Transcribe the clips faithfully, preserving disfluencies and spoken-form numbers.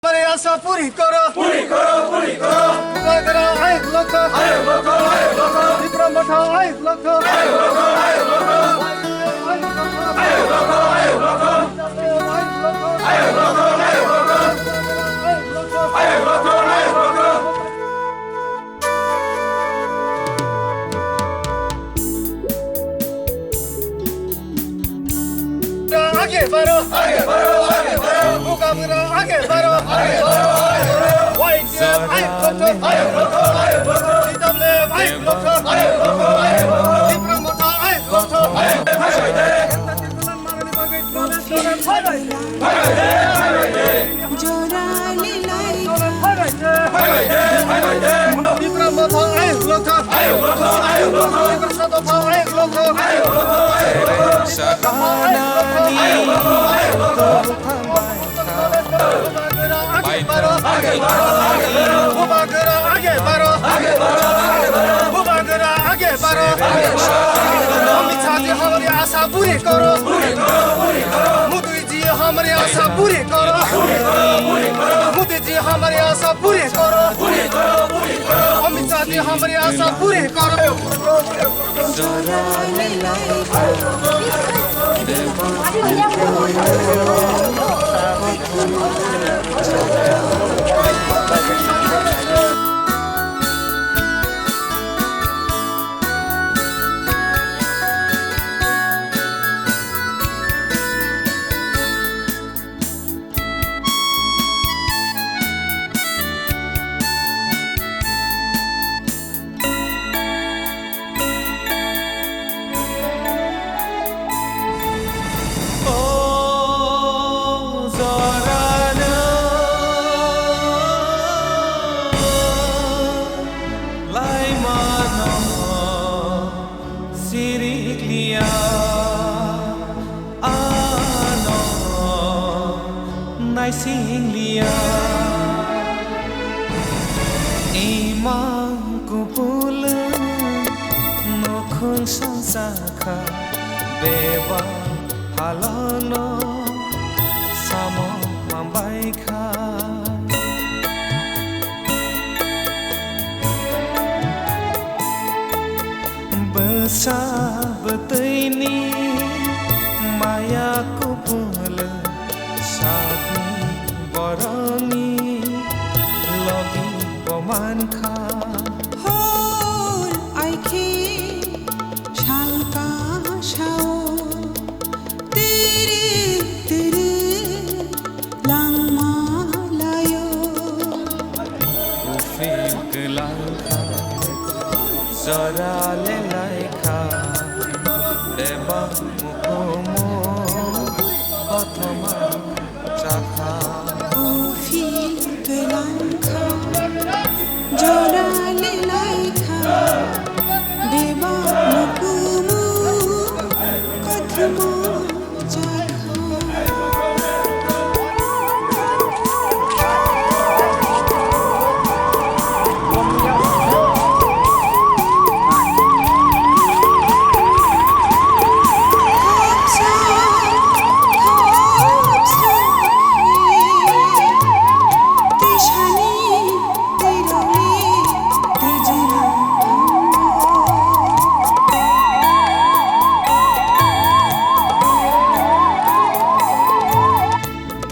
আমার এই আশা পুরি করো। পুরি করো, পুরি করো। বুবাগরা আয়োগ লক্ষ। আয়োগ লক্ষ, আয়োগ লক্ষ। ত্রিপুরা মথা আয়োগ লক্ষ। আয়োগ লক্ষ, আয়োগ লক্ষ। আয়োগ লক্ষ, আয়োগ লক্ষ। আয়োগ লক্ষ, আয়োগ লক্ষ। আয়োগ লক্ষ, আয়োগ লক্ষ। আগে বাড়ো, আগে বাড়ো, আগে বাড়ো। বুবাগরা আগে বাড়ো, আগে বাড়ো, আগে বাড়ো। ওয়াইটিএফ আয়োগ লক্ষ, আয়োগ লক্ষ, আয়োগ লক্ষ। সিডাব্লিউএফ আয়োগ লক্ষ, আয়োগ লক্ষ, আয়োগ লক্ষ। ত্রিপুরা মথা আয়োগ লক্ষ, আয়োগ লক্ষ। अमित शाह जी हमारी आशा पूरी करो। मोदी जी हमारी आशा पूरी करो। मोदी जी हमारी आशा पूरी करो। अमित शाह जी हमारी आशा पूरी करो। Sirikliya ano naisingliya. Imang kupulung nukhung sangsakha beba halano samo mambaikha. Bwsa bwtwini maya kupulung sakni borokni logi bo mankha. Hor aikhe salka sao tiri tiri langma laio. Ufil kwlangkha, jora le laikha, bebak mukumu kothoma chakha. Ufil kwlangkha, jora le laikha, bebak mukumu kothoma.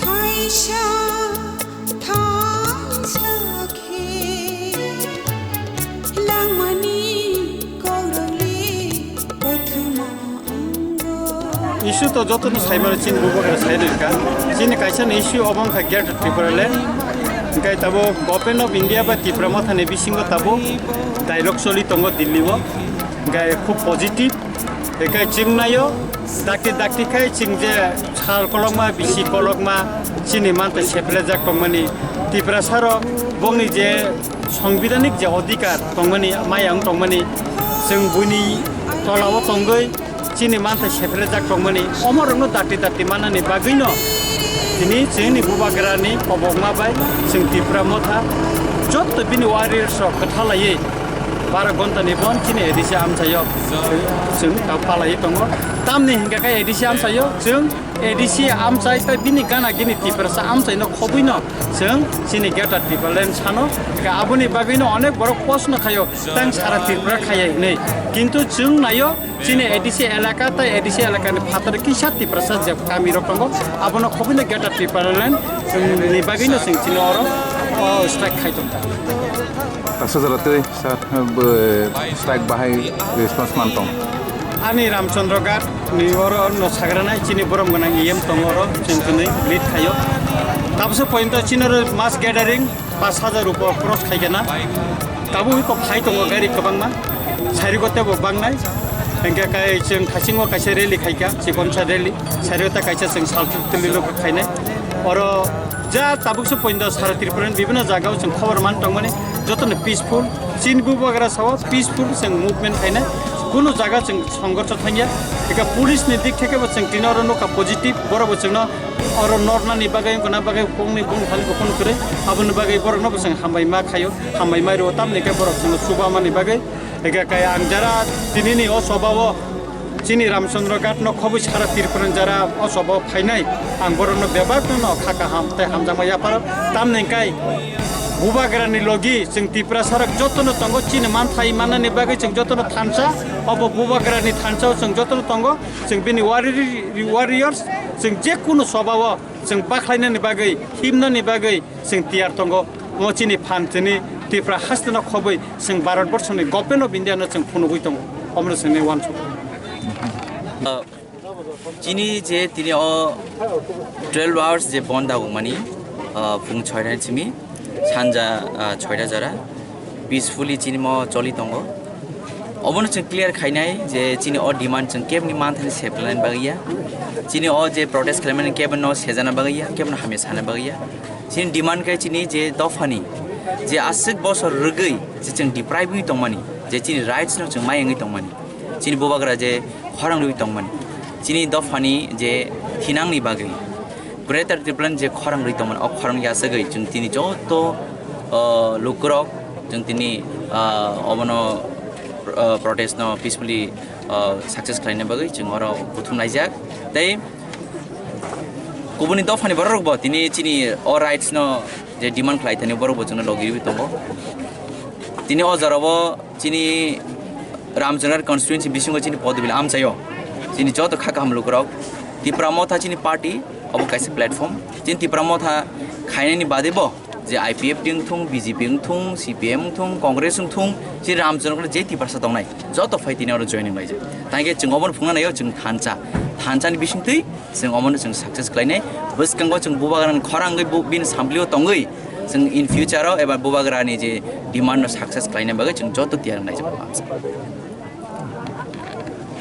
Thaisa, thaisa khe langmani kokrokli kothoma wngo. Issue to jotono saimano chini bubagra sai rwkha. Chini kaisa ni issue obo wngkha Greater Tipraland. Hwnkhe tabuk Government of India bai Tipra Mothani bisingo tabuk dialogue choli tongo Delhi o. Hwnkhe khub positive. Hwnkhe chwng naio, dakti dakti khai chwng je sal kolokma, bisi kolokma, chini mantha seplejak tongmani, Tiprasa rok bongni je sangbidhanik je odhikar tongmani, maya wng tongmani, chwng buini tolao tongwi chini mantha seplejak tongmani, omorokno dakti dakti mannani bagwino tini chini bubagrani kobokma bai chwng Tipra Motha jotto bini warriors rok kwthalaiwi bara ghonta ni bon chini A D C amchaio chwng, chwng ta palaiwi tongo. Tamni hinkha khe A D C amchaio chwng A D C amchai tei bini gana gini Tiprasa amchaino khobwino chwng chini Greater Tipraland sano. Aboni bagwino onek borok post no khaio, tang sara Tripura khaiya hinwi. Kintu chwng naio, chini A D C elaka tei A D C elakani phataro kisa Tiprasa je kamirok tongo, abono khobwino Greater Tipraland ni bagwino chwng chini oro, o, strike khai tongkha. Taksa jora tei, sir, bo strike bahai response man tong? Ani Ramchandra Ghat ni oro no sagranai chini borom gwnang E M tongo oro, chwng kwnwi lead khaio. Tabukse pointo chini oro mass gathering, pash hajar rupiya cross khaikhe na. Tabuk iko phai tongo gari kwbangma. Sarigo tebo bangnai. Hingke kai chwng Khasingo kaisa rally khaikha, chikonsa rally. Sarigo ta kaisa chwng sal tili logo khainai. Oro ja tabuk se poinda sara Tripura ni bibhinno jaga o chwng khobor man tongmani jotono peaceful. Chini bubagra sao peaceful chwng movement khainai. Kunu jaga chwng songgorsho thangya. Eka police ni dik theke bo chwng tini oro nukha positive. Borok bo chwngno oro nornani bagwi, wngkha na bagwi, kokni bung thani bo phone kwrwi, aboni bagwi borokno bwswng hambai ma khaio, hambai ma rwo, tamni khe borok chwngno chuba mani bagwi. Hingkhe khe ang jara tinini o sobao chini Ramchandra Ghat no khobwi sara Tripura ni jara o sobao phainai, ang borokno bebak no kha kaham tei hamjakma yapharo, tamni khe bubagrani logi chwng Tiprasa rok jotono tongo, chini manthai mannani bagwi chwng jotono thansa, obo bubagrani thansao chwng jotono tongo, chwng bini warri-, warriors, chwng je kunu sobao chwng bakhlainani bagwi, himnani bagwi chwng tiyar tongo. Omo chini phan chini Tripura hasteno khobwi chwng Bharat Borshoni Government of India no chwng phunugwi tongo. Omono chwngni uansuk. Uh, chini je tini o twelve hours je bon dagokmani, uh, phung chhoita simi sanja, uh, chhoita jora peacefully chini mo choli tongo. Obono chwng clear khainai je chini o demand chwng kebni manthani seplainani bagwi ya. Chini o je protest khlaimani kebno sejana bagwi ya, kebno hamya sana bagwi ya. Chini demand khe chini je dophani je aswk bosor rwgwi je chwng deprive wi tongmani, je chini rights no chwng mayangwi tongmani, chini bubagra je khorang rwi tongmani, chini dophani je thinangni bagwi. Greater Tipraland je khorang rwi tongmani, o khorang yasagwi chwng tini joto, o, lukurok chwng tini, o, obono, o, protest no peacefully, o, success khlaina bagwi chwng oro kuthum laijak. Tei kubuni dophani borok bo tini chini o rights no je demand khlai thani borok bo chwngno logi rwi tongo. Tini o jora o chini Ramchandra constituency bisingo chini Podbil amchaio chini joto kha kaham lukurok, Tipra Motha chini party, obo kaisa platform. Chini Tipra Motha khainani bade bo je I P F T wngthung, B J P wngthung, C P M wngthung, Congress wngthung, chini Ramchandra je Tiprasa tongnai joto phai tini oro joining laijak. Tangkhe chwng obono phungna naio chwng thansa, thansani bisingtwi chwng omono chwng success khlainai. Bwskango chwng bubagrani khorangwi bu-, bini samplio tongwi chwng in future o eba bubagrani je demand no success khlaina bagwi chwng joto tiyar wngnai chwng.